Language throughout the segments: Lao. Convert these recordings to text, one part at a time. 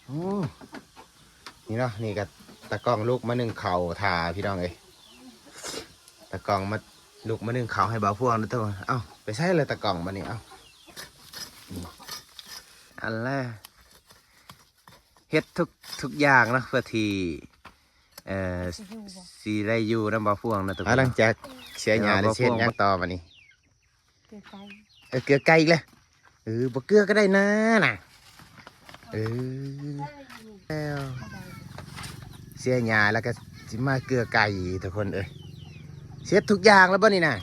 ໂອ້ ນີ້ເນາະ ນີ້ກໍຕາກ້ອງລຸກມາໜຶ້ງເຂົ້າຖ້າ ພີ່ນ້ອງເອີຍ. ຕາກ້ອງມາ ລຸກມາໜຶ້ງເຂົ້າໃຫ້ບ່າວພວງເດີ. ເອົ້າ ໄປໃສລະຕາກ້ອງບາດນີ້? ເອົ້າ ອັນແລະ ເຮັດທຸກ ທຸກຢ່າງເນາະ ເພື່ອທີ່ ເອີ ຊິຢູ່ບໍ່ ຊິໄດ້ຢູ່ນຳບ່າວພວງນະທຸກຄົນ. ຫຼັງຈາກເສຍຫຍ້າແລ້ວ ຊິເຮັດຫຍັງຕໍ່ບາດນີ້? ເກືອໄກ່ ເອີ ເກືອໄກ່ອີກແລ້ວ. ເອີ ບໍ່ເກືອກໍໄດ້ນານະ. ເອີ ແລ້ວ ເສຍຫຍ້າແລ້ວກໍຊິມາເກືອໄກ່ທຸກຄົນເອີຍ. ເຮັດທຸກຢ່າງແລ້ວບໍ່ນີ້ນະ?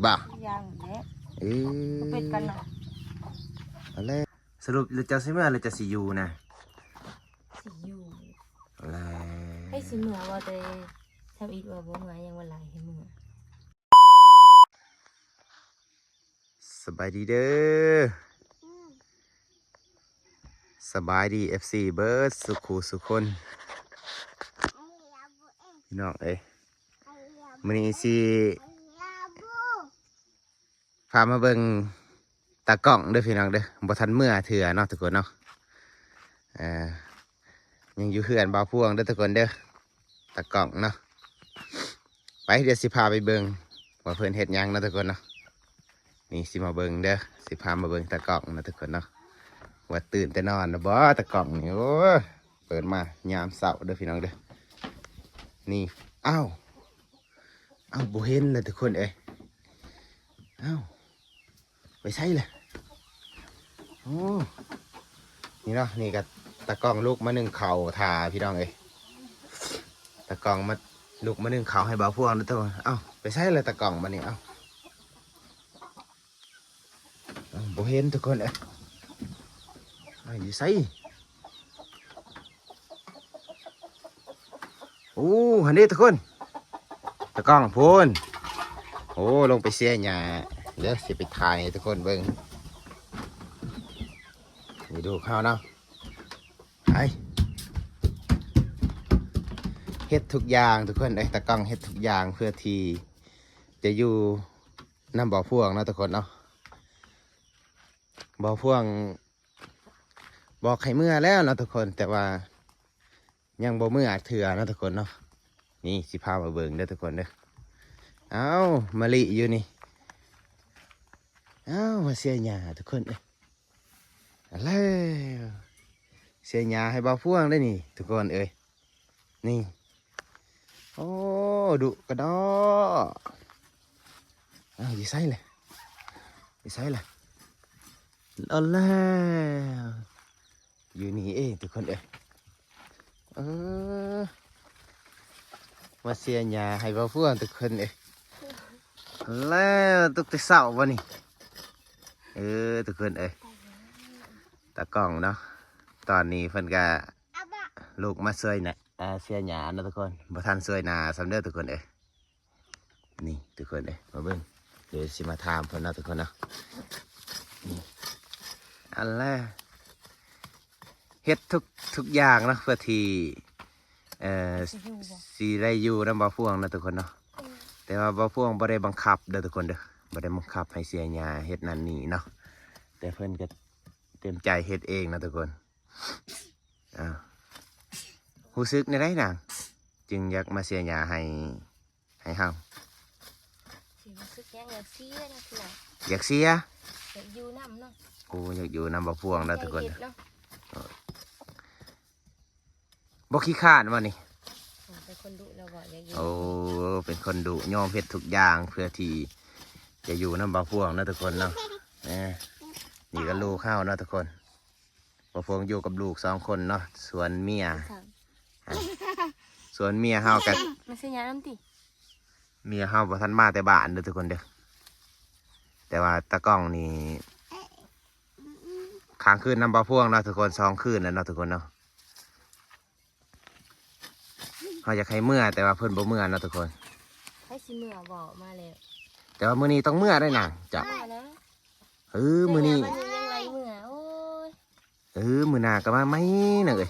ບໍ່ ທຸກຢ່າງແຫຼະ. ເອີ ບໍ່ເປັນກັນນະ. ເອົາແລ້ວ ສະຫຼຸບແລ້ວເຈົ້າຊິເມືອ ຫຼືເຈົ້າຊິຢູ່ນະ? ຊິຢູ່ແຫຼະ. ໃຜຊິເມືອ ວ່າແຕ່ທຳອິດວ່າບໍ່ເມືອ ຍັງວ່າຫຼາຍໃຫ້ເມືອ. ສະບາຍດີເດີ ສະບາຍດີ ເອັຟຊີ ເບິດສຸຂູສຸຄົນ ພີ່ນ້ອງເອີຍ. ມື້ນີ້ຊິ ພາມາເບິ່ງຕາກ້ອງເດີພີ່ນ້ອງເດີ ບໍ່ທັນເມືອເທື່ອເນາະທຸກຄົນເນາະ. ເອີ ຍັງຢູ່ເຮືອນບ່າວພວງເດີທຸກຄົນເດີ ຕາກ້ອງເນາະ. ໄປ ດຽວຊິພາໄປເບິ່ງວ່າເພິ່ນເຮັດຫຍັງເນາະທຸກຄົນເນາະ. ນີ້ຊິມາເບິ່ງເດີ ຊິພາມາເບິ່ງຕາກ້ອງເນາະທຸກຄົນເນາະ ວ່າຕື່ນແຕ່ນອນແລ້ວບໍ່ ຕາກ້ອງນີ້. ໂອ້ຍ ເປີດມາຍາມເຊົ້າເດີພີ່ນ້ອງເດີ. ນີ້ ອ້າວ ເອົ້າ ບໍ່ເຫັນແລ້ວທຸກຄົນເອີຍ. ເອົ້າ ໄປໃສລະ? ໂອ້ ນີ້ເນາະ ນີ້ກໍຕາກ້ອງລຸກມາໜຶ້ງເຂົ້າຖ້າ ພີ່ນ້ອງເອີຍ. ຕາກ້ອງມາ ລຸກມາໜຶ້ງເຂົ້າໃຫ້ບ່າວພວງເດີ. ເອົ້າ ໄປໃສລະຕາກ້ອງບາດນີ້? ເອົ້າ ເອົ້າ ບໍ່ເຫັນທຸກຄົນເອີຍ. ເອົ້າ ຢູ່ໃສ? ໂອ້ ຫັ້ນເດ້ທຸກຄົນ ຕາກ້ອງພຸ້ນ. ໂອ້ ລົງໄປເສຍຫຍ້າເດີ ຊິໄປຖ່າຍໃຫ້ທຸກຄົນເບິ່ງ. ນີ້ລູກເຮົາເນາະ ໄປ ເຮັດທຸກຢ່າງທຸກຄົນເອີຍ. ຕາກ້ອງເຮັດທຸກຢ່າງເພື່ອທີ່ຈະຢູ່ນຳບ່າວພວງເນາະທຸກຄົນເນາະ. ບ່າວພວງ ບອກໃຫ້ເມືອແລ້ວເນາະທຸກຄົນ ແຕ່ວ່າຍັງບໍ່ເມືອເທື່ອເນາະທຸກຄົນເນາະ. ນີ້ຊິພາມາເບິ່ງເດີທຸກຄົນເດີ. ເອົ້າ ມະລິຢູ່ນີ້. ເອົ້າ ມາເສຍຫຍ້າທຸກຄົນເອີຍ. ເອົາແລ້ວ ເສຍຫຍ້າໃຫ້ບ່າວພວງໄດ້ນີ້ທຸກຄົນເອີຍ. ນີ້ ໂອ້ ດຸກະດໍ້. ອ້າວ ຢູ່ໃສລະ? ຢູ່ໃສລະ? ເອົາແລ້ວ ຢູ່ນີ້ເອງທຸກຄົນເອີຍ. ເອີ ມາເສຍຫຍ້າໃຫ້ບ່າວພວງທຸກຄົນເອີຍ. ເອົາແລ້ວ ຕຸກແຕ່ເຊົ້າບໍ່ນີ້? ເອີ ທຸກຄົນເອີຍ ຕາກ້ອງເນາະ ຕອນນີ້ເພິ່ນກະ ລູກມາຊ່ວຍນະ ອ່າ ເສຍຫຍ້າເນາະທຸກຄົນ ບໍ່ທັນຊ່ວຍນາຊ້ຳເດີທຸກຄົນເອີຍ. ນີ້ທຸກຄົນເອີຍ ມາເບິ່ງ ດຽວຊິມາຖາມເພິ່ນເນາະທຸກຄົນເນາະ. ນີ້ ອັນແລະ ເຮັດທຸກ ທຸກຢ່າງເນາະ ເພື່ອທີ່ ເອີ ຊິຢູ່ບໍ່ ຊິໄດ້ຢູ່ນຳບ່າວພວງເນາະທຸກຄົນເນາະ. ເອີ ແຕ່ວ່າບ່າວພວງບໍ່ໄດ້ບັງຄັບເດີທຸກຄົນເດີ ບໍ່ໄດ້ບັງຄັບໃຫ້ເສຍຫຍ້າເຮັດນັ້ນນີ້ເນາະ ແຕ່ເພິ່ນກໍເຕັມໃຈເຮັດເອງເນາະທຸກຄົນ. ອ້າວ ຮູ້ສຶກແນວໃດນາງ ຈຶ່ງຢາກມາເສຍຫຍ້າໃຫ້ ໃຫ້ເຮົາ? ຊິຮູ້ສຶກຫຍັງ ຢາກເສຍນະພີ່ນ້ອງ. ຢາກເສຍ? ຢາກຢູ່ນຳເນາະ. ໂອ້ ຢາກຢູ່ນຳບ່າວພວງເນາະທຸກຄົນ. ໃຈເຮັດເນາະ. ບໍ່ຂີ້ຄ້ານບໍ່ນີ້? ເປັນຄົນດຸແລ້ວບໍ່ ຢາກຢູ່. ໂອ້ ເປັນຄົນດຸ ຍອມເຮັດທຸກຢ່າງເພື່ອທີ່ຈະຢູ່ນຳບ່າວພວງເນາະທຸກຄົນເນາະ. ເອີ ນີ້ກໍລູກເຮົາເນາະທຸກຄົນ. ບ່າວພວງຢູ່ກັບລູກສອງຄົນເນາະ ສ່ວນເມຍ ສ່ວນເມຍເຮົາກໍ ມາເສຍຫຍ້ານຳຕິ. ເມຍເຮົາບໍ່ທັນມາແຕ່ບ້ານເດີທຸກຄົນເດີ ແຕ່ວ່າຕາກ້ອງນີ້ຄ້າງຄືນນຳບ່າວພວງເນາະທຸກຄົນ ສອງຄືນແລ້ວເນາະທຸກຄົນເນາະ. ເຮົາຢາກໃຫ້ເມືອ ແຕ່ວ່າເພິ່ນບໍ່ເມືອເນາະທຸກຄົນ. ໃຜຊິເມືອ ເວົ້າມາແລ້ວ ແຕ່ວ່າມື້ນີ້ຕ້ອງເມືອໄດ້ນະ ເຈົ້າ. ເມືອແລ້ວ. ເອີ ມື້ນີ້ ເສຍຫຍ້າມານີ້ຍັງໄລ່ເມືອ ໂອ້ຍ. ເອີ ມື້ໜ້າກໍມາໃໝ່ນາງເອີຍ.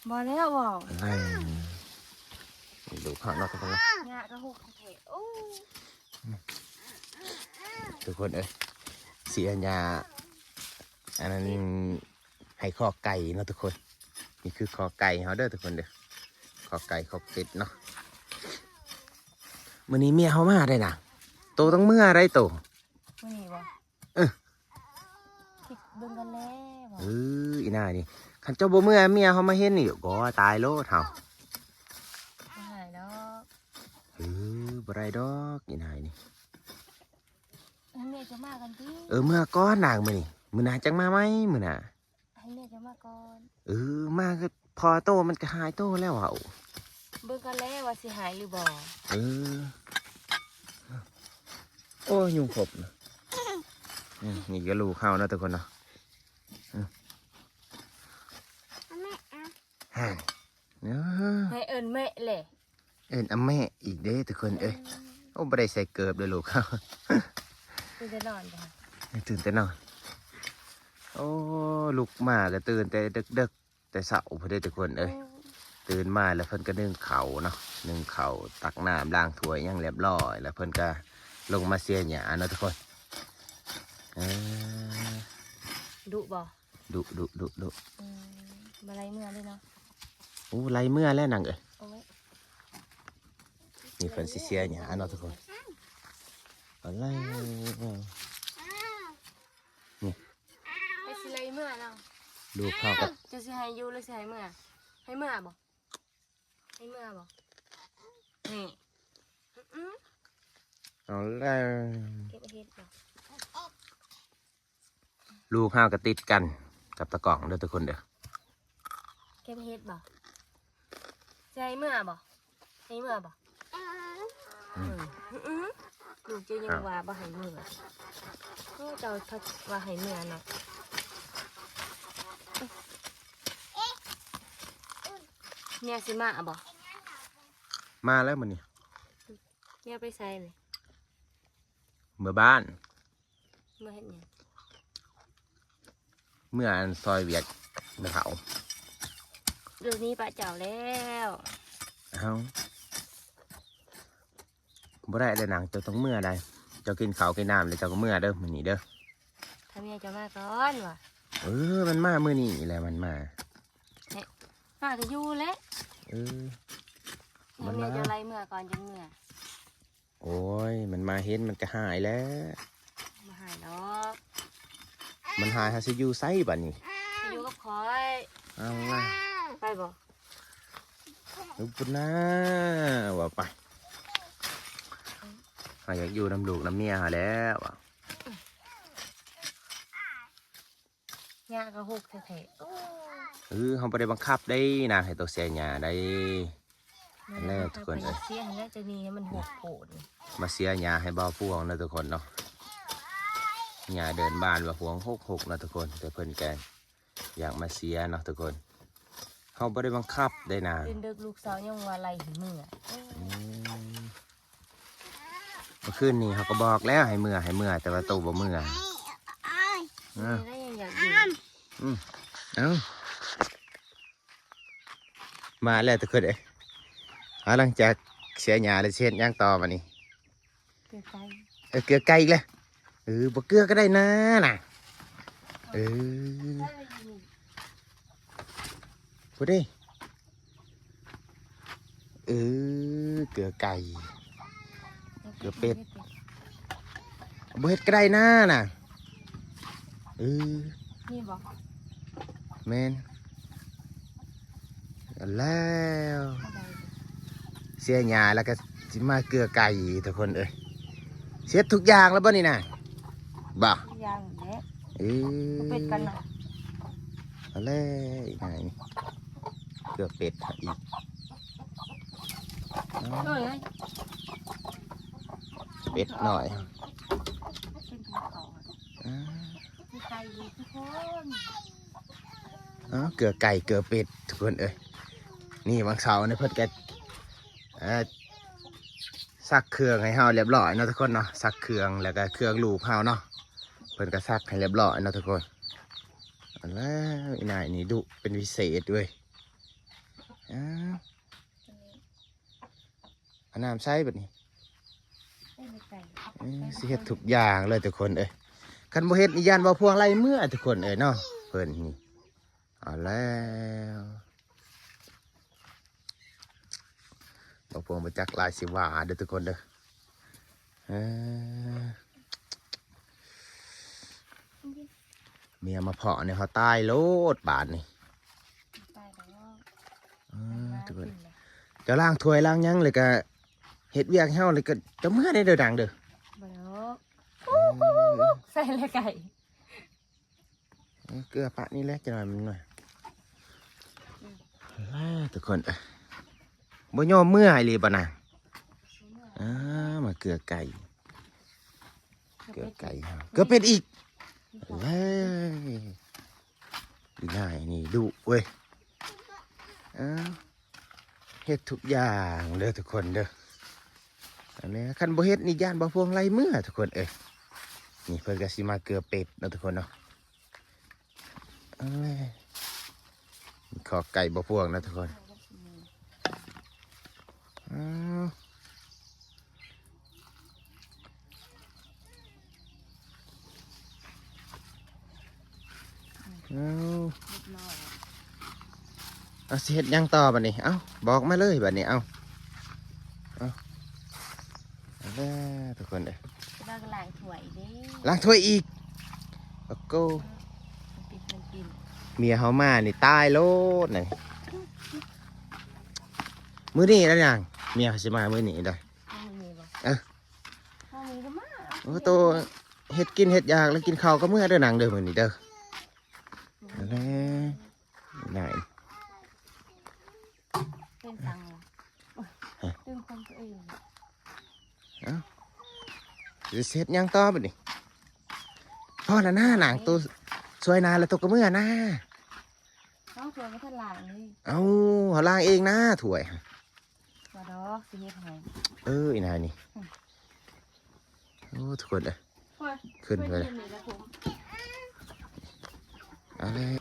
ບໍ່ແລ້ວເວົ້າ ເອີ ດູຂ້າງນອກກັນນະ ຫຍ້າກໍຫົກແທ້ໆ. ໂອ້ ທຸກຄົນເອີຍ ເສຍຫຍ້າ ອັນນັ້ນ ໃ ອ້ ຄອກໄກ່ເນາະທຸກຄົນ. ນີ້ຄືຄອກໄກ່ເຮົາເດີທຸກຄົນເດີ ຄອກໄກ່ຄອກເປັດເນາະ. ມື້ນີ້ເມຍເຮົາມາໄດ້ນະ ໂຕຕ້ອງເມືອໄດ້ໂຕ. ມື້ນີ້ບໍ່? ເອີ ຄິດເບິ່ງກັນແລ້ວບໍ່? ເອີ ອີ່ນາຍນີ້ ຄັນເຈົ້າບໍ່ເມືອ ເມຍເຮົາມາເຫັນນີ້ ກໍຕາຍໂລດເຮົາ. ບໍ່ໃຫ້ດອກ. ເອີ ບໍ່ໄດ້ດອກ ອີ່ນາຍນີ້. ໃຫ້ເມຍເຈົ້າມາກ່ອນຕິ. ເອີ ເມືອກ່ອນນາງ ມື້ນີ້ ມື້ໜ້າຈັ່ງມາໃໝ່ ມື້ໜ້າ. ໃຫ້ເມຍເຈົ້າມາກ່ອນ. ເອີ ມາກໍພໍໂຕ ມັນກໍຫາຍໂຕແລ້ວເວົ້າ. ເບິ່ງກ່ອນແຫຼະວ່າຊິຫາຍຫຼືບໍ່. ເອີ ໂອ້ຍ ຍຸງຂົບນະ. ອືມ ນີ້ກໍລູກເຮົາເນາະທຸກຄົນເນາະ. ອືມ ແມ່ອະ ຫັ້ນ ເອີ ໃຫ້ເອີ້ນແມ່ແຫຼະ. ເອີ້ນອາແມ່ອີກເດ້ທຸກຄົນເອີຍ. ອືມ ໂອ້ ບໍ່ໄດ້ໃສ່ເກີບເດີລູກເຮົາ. ຕື່ນແຕ່ນອນບໍ່? ຕື່ນແຕ່ນອນ. ໂອ້ ລຸກມາກໍຕື່ນແຕ່ເດິກໆ ແຕ່ເຊົ້າພຸ້ນເດ້ທຸກຄົນເອີຍ. ໂອ້ ຕື່ນມາແລ້ວເພິ່ນກໍໜຶ້ງເຂົ້າເນາະ ໜຶ້ງເຂົ້າ ຕັກນ້ຳ ລ້າງຖ້ວຍຫຍັງລຽບຮ້ອຍ ແລ້ວເພິ່ນກໍລົງມາເສຍຫຍ້າເນາະທຸກຄົນ. ເອີ ດຸບໍ່? ດຸ ດຸ ດຸ ດຸ. ອືມ ບໍ່ໄລ່ເມືອເລີຍເນາະ. ໂອ້ ໄລ່ເມືອແລ້ວນາງເອີຍ. ໂອ້ຍ ນີ້ເພິ່ນຊິເສຍຫຍ້າເນາະທຸກຄົນ. ເອົາແລ້ວ ນີ້ ໃຜຊິໄລ່ເມືອເນາະ? ລູກເຮົາກໍ ເຈົ້າຊິໃຫ້ຢູ່ຫຼືຊິໃຫ້ເມືອ? ໃຫ້ເມືອບໍ່? ໃຫ້ເມືອບໍ່? ນີ້ ອື ເອົາແລ້ວ ເກັບເຫັດບໍ່? ລູກເຮົາກໍຕິດກັນກັບຕາກ້ອງເດີທຸກຄົນເດີ. ເກັບເຫັດບໍ່? ຊິໃຫ້ເມືອບໍ່? ໃຫ້ເມືອບໍ່? ອືມ ອື ອື ລູກເຈົ້າຍັງວ່າບໍ່ໃຫ້ເມືອ. ໂອ້ ເຈົ້າວ່າໃຫ້ເມືອເນາະ. ເມຍຊິມາບໍ່? ມາແລ້ວມື້ນີ້. ເມຍໄປໃສນີ້? ເມືອບ້ານ. ເມືອເຮັດຫຍັງ? ເມືອອັນ ຊ່ອຍວຽກແມ່ເຖົ້າ. ດຽວນີ້ປະເຈົ້າແລ້ວ. ເອົ້າ ບໍ່ໄດ້ເດີນາງ ເຈົ້າຕ້ອງເມືອໄດ໋. ເຈົ້າກິນເຂົ້າກິນນ້ຳແລ້ວເຈົ້າກໍເມືອເດີ ມື້ນີ້ເດີ. ຖ້າເມຍເຈົ້າມາກ່ອນວ່າ. ເອີ ມັນມາມື້ນີ້ແຫຼະ ມັນມາ. ມາກໍຢູ່ແຫຼະ. ເອີ ມັນມາ ເມຍເຈົ້າໄລ່ເມືອກ່ອນຈັ່ງເມືອ. ໂອ້ຍ ມັນມາເຫັນມັນກໍຫາຍແລ້ວ. ບໍ່ຫາຍດອກ. ມັນຫາຍ ເຮົາຊິຢູ່ໃສບາດນີ້? ຢູ່ກັບຂ້ອຍ. ເອົາລະ ໄປບໍ່? ຢູ່ພຸ້ນນາ ວ່າໄປ. ເຮົາຢາກຢູ່ນຳລູກນຳເມຍເຮົາແລ້ວ. ຫຍ້າກໍຮົກແທ້ໆ. ໂອ້ ເອີ ເຮົາບໍ່ໄດ້ບັງຄັບເດ້ນາ ໃຫ້ໂຕເສຍຫຍ້າໄດ໋. ນັ້ນແຫຼະທຸກຄົນເອີຍ ເສຍຫັ້ນແຫຼະ ຈະໜີໃຫ້ມັນຮົກໂພດ. ມາເສຍຫຍ້າໃຫ້ບ່າວພວງເນາະທຸກຄົນເນາະ. ຫຍ້າເດີ່ນບ້ານບ່າວພວງຮົກໆເນາະທຸກຄົນ ແຕ່ເພິ່ນກໍຢາກມາເສຍເນາະທຸກຄົນ. ເຮົາບໍ່ໄດ້ບັງຄັບເດ້ນາ. ຕື່ນເດິກລູກສາວຍັງວ່າໄລ່ໃຫ້ເມືອ. ອືມ ເມື່ອຄືນນີ້ເຮົາກໍບອກແລ້ວໃຫ້ເມືອ ໃຫ້ເມືອ ແຕ່ວ່າໂຕບໍ່ເມືອ. ເອີ ນີ້ກໍຍັງຢາກຢູ່. ອືມ ເອົ້າ ມາແລ້ວທຸກຄົນເອີຍ. ເອົາ ຫຼັງຈາກເສຍຫຍ້າແລ້ວຊິເຮັດຫຍັງຕໍ່ບາດນີ້? ເກືອໄກ່. ເອີ ເກືອໄກ່ອີກແລ້ວ. ເອີ ບໍ່ເກືອກໍໄດ້ນານະ. ເອີ ໄດ້ຢູ່ນີ້ ພຸ້ນເດ້. ເອີ ເກືອໄກ່ ເກືອເປັດ ບໍ່ເຮັດກໍໄດ້ນານະ. ເອີ ນີ້ບໍ່? ແມ່ນ. ແລ້ວ ເສຍຫຍ້າແລ້ວກໍຊິມາເກືອໄກ່ທຸກຄົນເອີຍ. ເສັດທຸກຢ່າງແລ້ວບໍ່ນີ້ນະ? ບໍ່ ທຸກຢ່າງແຫຼະ. ເອີ ເປັດກັນນະ. ເອົາແລ້ວ ອີກໜ້ອຍນີ້ ເກືອເປັດອີກ. ເອີຍ ເປັດນ້ອຍ. ກິນຂອງເຂົາ ອ່າ ມີໄກ່ຢູ່ທຸກຄົນ. ເອົາ ເກືອໄກ່ເກືອເປັດທຸກຄົນເອີຍ. ນີ້ຫວ່າງເຊົ້ານີ້ເພິ່ນກໍ ເອີ ຊັກເຄື່ອງໃຫ້ເຮົາລຽບຮ້ອຍເນາະທຸກຄົນເນາະ. ຊັກເຄື່ອງ ແລ້ວກໍເຄື່ອງລູກເຮົາເນາະ ເພິ່ນກໍຊັກໃຫ້ລຽບຮ້ອຍເນາະທຸກຄົນ. ແລ້ວ ອີ່ນາຍນີ້ດຸເປັນພິເສດເວີຍ. ອ້າວ ເອົານ້ຳໃສ່ບາດນີ້. ເອີ ຊິເຮັດທຸກຢ່າງເລີຍທຸກຄົນເອີຍ. ຄັນບໍ່ເຮັດນີ້ຢ້ານວ່າພວງໄລ່ເມືອທຸກຄົນເອີຍເນາະ. ເພິ່ນນີ້ ເອົາແລ້ວ ບໍ່ພວງບໍ່ຈັກລາຍຊິວ່າເດີທຸກຄົນເດີ. ເອີ ເມຍມາເພາະນີ້ເຮົາຕາຍໂລດບາດນີ້. ຕາຍແລ້ວ. ເອີ ມັນມາ ທຸກຄົນ ກິນແລ້ວ. ເຈົ້າລ້າງຖ້ວຍລ້າງຫຍັງ ແລ້ວກະເຮັດວຽກໃຫ້ເຮົາ ແລ້ວກະເຈົ້າເມືອໄດ້ເດີນາງເດີ. ບໍ່ດອກ. ເອີ ໃສ່ແລ້ວໄກ່. ເອີ ເກືອປະນີ້ແຫຼະ ຈັກໜ່ອຍມັນໜ້ອຍ. ອືມ ລາ ທຸກຄົນເອີຍ ບໍ່ຍອມເມືອອີ່ຫຼີບໍ່ນາງ. ບໍ່ເມືອ. ອາ ມາເກືອໄກ່ ເກືອໄກ່ ເກືອເປັດອີກ. ເອີຍ ອີ່ນາຍນີ້ດຸເວີຍ. ເອີ ເຮັດທຸກຢ່າງເດີທຸກຄົນເດີ. ອັນນີ້ຄັນບໍ່ເຮັດນີ້ຢ້ານບໍ່ພວງໄລ່ເມືອທຸກຄົນເອີຍ. ນີ້ເພິ່ນກະຊິມາເກືອເປັດເນາະທຸກຄົນເນາະ. ເອີ ຂໍໄກ່ບໍ່ພວງເນາະທຸກຄົນ. ອ້າວ ເອົາ ເຮົາຊິເຮັດຫຍັງຕໍ່ບາດນີ້? ເອົ້າ ບອກມາເລີຍບາດນີ້. ເອົ້າ ເອົ້າ ເອົາແລ້ວທຸກຄົນເອີຍ ລາງຖ້ວຍເດ້ ລ້າງຖ້ວຍອີກ. ໂອ້ໂກ ເມຍເຮົາມານີ້ຕາຍໂລດນີ້. ມື້ນີ້ລະນາງ ເມຍເຮົາຊິມາມື້ນີ້ໄດ໋. ເອີ ໂອ້ ໂຕເຮັດກິນເຮັດຢາກແລ້ວກິນເຂົ້າກະເມືອເດີນາງເດີ ມື້ນີ້ເດີ. ຫັ້ນແຫຼະ ໄດ້ ເປັນສັງລະ ຕື່ມຄວາມຕົວເອງ. ເອົ້າ ຊິເຮັດຫຍັງຕໍ່ບາດນີ້? ພໍລະນານາງ ໂຕຊ່ວຍນາລະ ໂຕກະເມືອນາ. ເຮົາຖ້ວຍບໍ່ທັນລ້າງເລີຍ. ເອົ້າ ເຮົາລ້າງເອງນາຖ້ວຍ. ບໍ່ດອກ ຊິເຮັດໃຫ້. ເອີ ອີ່ນາຍນີ້. ໂອ້ ທຸກຄົນເອີຍ ຂຶ້ນໄປແລ້ວ. ເອົາແລ້ວ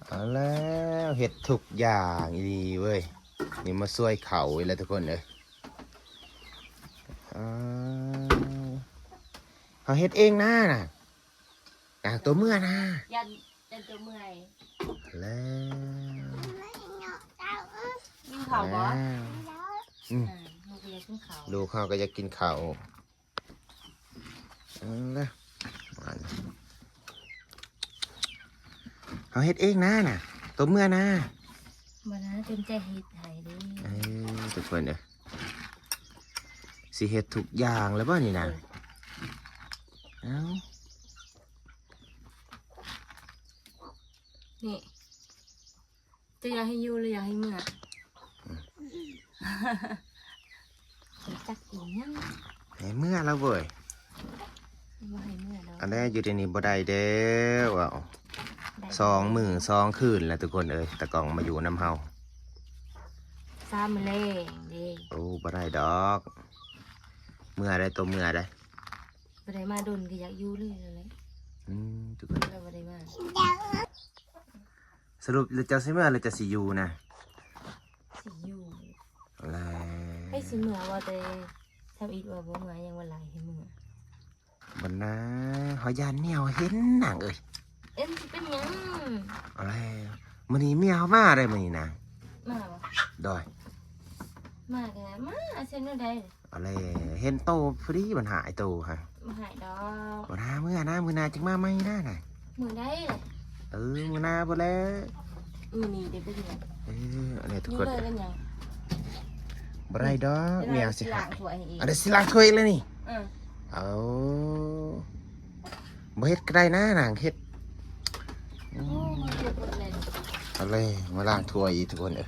ເອົາແລ້ວ ເຮັດທຸກຢ່າງອີ່ຫຼີເວີຍ. ນີ້ມາຊ່ວຍເຂົາອີກແລ້ວທຸກຄົນເອີຍ. ເຮົາເຮັດເອງນານະ ນາງໂຕເມືອນາ. ຢ້ານ ເປັນຕົວເມື່ອຍແລ້ວ. ກິນເຂົ້າບໍ່? ອືມ ອ່າ ລູກກໍຢາກກິນເຂົ້າ ລູກເຮົາກໍຢາກກິນເຂົ້າ. ເອົາລະ ເຮົາເຮັດເອງນານະ ຕົວເມື່ອນາ. ບໍ່ນາ ເຕັມໃຈເຮັດໃຫ້ເດ້. ເອີ ທຸກຄົນເອີຍ ຊິເຮັດທຸກຢ່າງແລ້ວບໍ່ນີ້ນາ? ເອີ ເອົ້າ ນີ້ ເຈົ້າຢາກໃຫ້ຢູ່ ຫຼື ຢາກໃຫ້ເມືອ? ອືມ ຈັກອີຫຍັງ ໃຫ້ເມືອລະເວີຍ. ບໍ່ໃຫ້ເມືອດອກ ອັນໃດຢູ່ໃນນີ້ບໍ່ໄດ້ເດ້ ເວົ້າ ໄດ້ ສອງມື້ສອງຄືນແລ້ວທຸກຄົນເອີຍ ຕາກ້ອງມາຢູ່ນຳເຮົາ ສາມມື້ແລງເດ້. ໂອ້ ບໍ່ໄດ້ດອກ ເມືອໄດ້ ໂຕເມືອໄດ້. ບໍ່ໄດ້ມາດົນກໍຢາກຢູ່ເລີຍແຫຼະ. ອືມ ທຸກຄົນ ລາວບໍ່ໄດ້ມາ. ສະຫຼຸບແລ້ວເຈົ້າຊິເມືອ ຫຼື ເຈົ້າຊິຢູ່ນະ? ຊິຢູ່ແຫຼະ. ໃຜຊິເມືອ ວ່າແຕ່ທຳອິດວ່າບໍ່ເມືອ ຍັງວ່າຫຼາຍໃຫ້ເມືອ. ບໍ່ນາ ເຮົາຢ້ານເມຍເຫັນນາງເອີຍ. ເອີ ຊິເປັນຫຍັງ? ເອົາແລ້ວ ມື້ນີ້ເມຍເຮົາມາໄດ໋ມື້ນີ້ນາ. ມາບໍ່? ໂດຍ ມາກໍມາ ເຮັດແນວໃດ? ເອົາແລ້ວ ເຫັນໂຕພໍດີ ມັນຫາຍໂຕຫະ. ບໍ່ຫາຍດອກ ບໍ່ນາ ເມືອນາ ມື້ໜ້າຈຶ່ງມາໃໝ່ນານະ. ມື້ໃດ? ເອີ ມື້ໜ້າພຸ້ນແຫຼະ. ມື້ນີ້ເດ້ເປັນຫຍັງ? ເອີ ອັນນີ້ທຸກຄົນ ນີ້ເລີຍເປັນຫຍັງ? ບໍ່ໄດ້ດອກ ເມຍຊິ ຊິລ້າງຖ້ວຍໃຫ້ອີກ. ອັນນີ້ຊິລ້າງຖ້ວຍອີກແລ້ວນີ້. ເອີ ເອົາ ບໍ່ເຮັດກໍໄດ້ນາ ນາງເຮັດ. ໂອ້ ມັນເປັນເບິດແລ້ວ. ເອົາແລ້ວ ມາລ້າງຖ້ວຍອີກທຸກຄົນເອີຍ.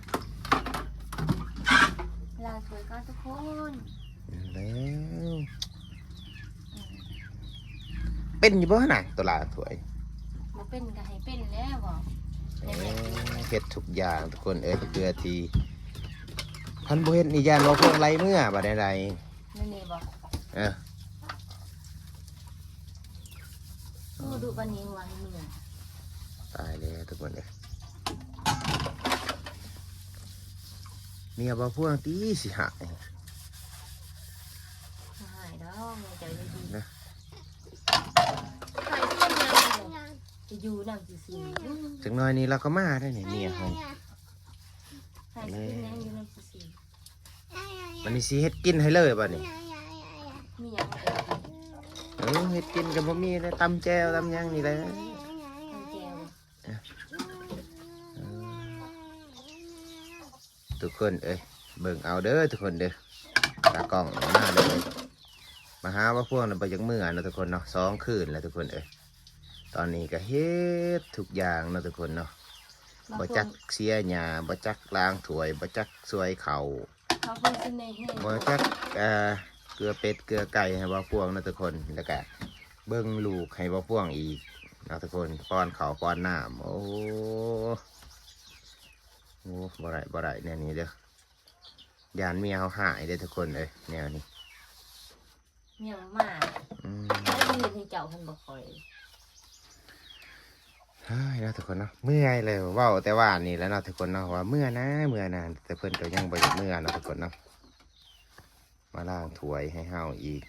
ລ້າງຖ້ວຍກ່ອນທຸກຄົນ. ແລ້ວ ເປັນຢູ່ບໍ່ນາ ໂຕລ້າງຖ້ວຍ? ບໍ່ເປັນກໍໃຫ້ເປັນແລ້ວເວົ້າ. ເອີ ເຮັດທຸກຢ່າງທຸກຄົນເອີຍ ເພື່ອທີ່ ຄັນບໍ່ເຮັດນີ້ຢ້ານວ່າພວກໄລ່ເມືອບາດໃດ. ແມ່ນນີ້ບໍ່? ເອີ ໂອ້ ດຸປານນີ້ວ່າໃຫ້ເມືອ. ຕາຍແລ້ວທຸກຄົນເອີຍ ເມຍບໍ່ພວງຕິ ຊິຫາຍ. ບໍ່ຫາຍດອກ ເມຍໃຈດີ. ນະ ໃສ່ຄົນເດີ ຊິ ຢູ່ນຳຊື່ໆ ຈັກໜ່ອຍນີ້ລາວກໍມາໄດ້ນີ້ ເມຍເຮົາ ໃຫ້ຊິກິນຫຍັງຢູ່ນຳຊື່ໆ ບັດນີ້ຊິເຮັດກິນໃຫ້ເລີຍບັດນີ້ ມີຫຍັງໃຫ້ກິນ ເອີ ເຮັດກິນກໍບໍ່ມີແລ້ວ ຕຳແຈ່ວຕຳຫຍັງນີ້ແຫຼະ ຕຳແຈ່ວ ເອີ ທຸກຄົນເອີຍ ເບິ່ງເອົາເດີທຸກຄົນເດີ ຕາກ້ອງມາເດີ ມາຫາບ່າວພວງນະ ບໍ່ຢາກເມືອເນາະທຸກຄົນເນາະ ສອງຄືນແລ້ວທຸກຄົນເອີຍ ຕອນນີ້ກໍເຮັດທຸກຢ່າງເນາະທຸກຄົນເນາະ ບໍ່ຈັກເສຍຫຍ້າ ບໍ່ຈັກລ້າງຖ້ວຍ ບໍ່ຈັກສວຍເຂົ້າ ບໍ່ຈັກ ເອີ ເກືອເປັດເກືອໄກ່ໃຫ້ບ່າວພວງເນາະທຸກຄົນ ແລ້ວກະເບິ່ງລູກໃຫ້ບ່າວພວງອີກເນາະທຸກຄົນ ປ້ອນເຂົ້າປ້ອນນ້ຳ ໂອ້ ໂອ້ ບໍ່ໄດ້ ບໍ່ໄດ້ແນວນີ້ເດີ ຢ້ານເມຍເຮົາຮ້າຍເດີທຸກຄົນເອີຍ ແນວນີ້ ເມຍມາ ອືມ ໃຜເຮັດໃຫ້ເຈົ້າຫັ້ນບໍ່ຄ່ອຍ ເຮີ້ຍເນາະທຸກຄົນເນາະ ເມື່ອຍແລ້ວ ເວົ້າແຕ່ວານນີ້ແຫຼະເນາະທຸກຄົນເນາະ ວ່າເມືອນະ ເມືອນະ ແຕ່ເພິ່ນກໍຍັງບໍ່ຢາກເມືອເນາະທຸກຄົນເນາະ ມາລ້າງຖ້ວຍໃຫ້ເຮົາອີກ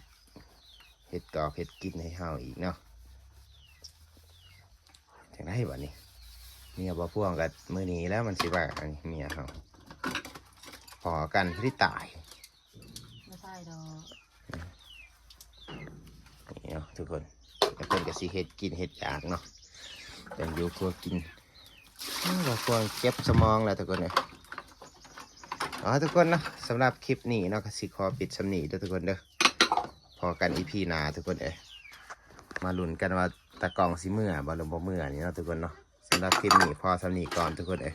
ເຮັດກອກເຮັດກິນໃຫ້ເຮົາອີກເນາະ ຈັ່ງໃດບັດນີ້ ເມຍບ່າວພວງກໍມື້ນີ້ແລ້ວມັນຊິວ່າ ອັນນີ້ເມຍເຮົາ ພໍ້ກັນຄືຊິຕາຍ ບໍ່ຕາຍດອກ ນີ້ເນາະທຸກຄົນ ແລ້ວເພິ່ນກໍຊິເຮັດກິນເຮັດຢາກເນາະ ເປັນຢູ່ຄົວກິນ ໂອ້ ບ່າວພວງເຈັບສະໝອງແລ້ວທຸກຄົນເອີຍ ເອົາທຸກຄົນເນາະ ສຳລັບຄລິບນີ້ເນາະ ກໍຊິຂໍປິດສ່ຳນີ້ເດີທຸກຄົນເດີ ພໍ້ກັນອີພີໜ້າທຸກຄົນເອີຍ ມາລຸ້ນກັນວ່າຕາກ້ອງຊິເມືອບໍ່ ຫຼືບໍ່ເມືອນີ້ເນາະທຸກຄົນເນາະ ສຳລັບຄລິບນີ້ພໍສ່ຳນີ້ກ່ອນທຸກຄົນເອີຍ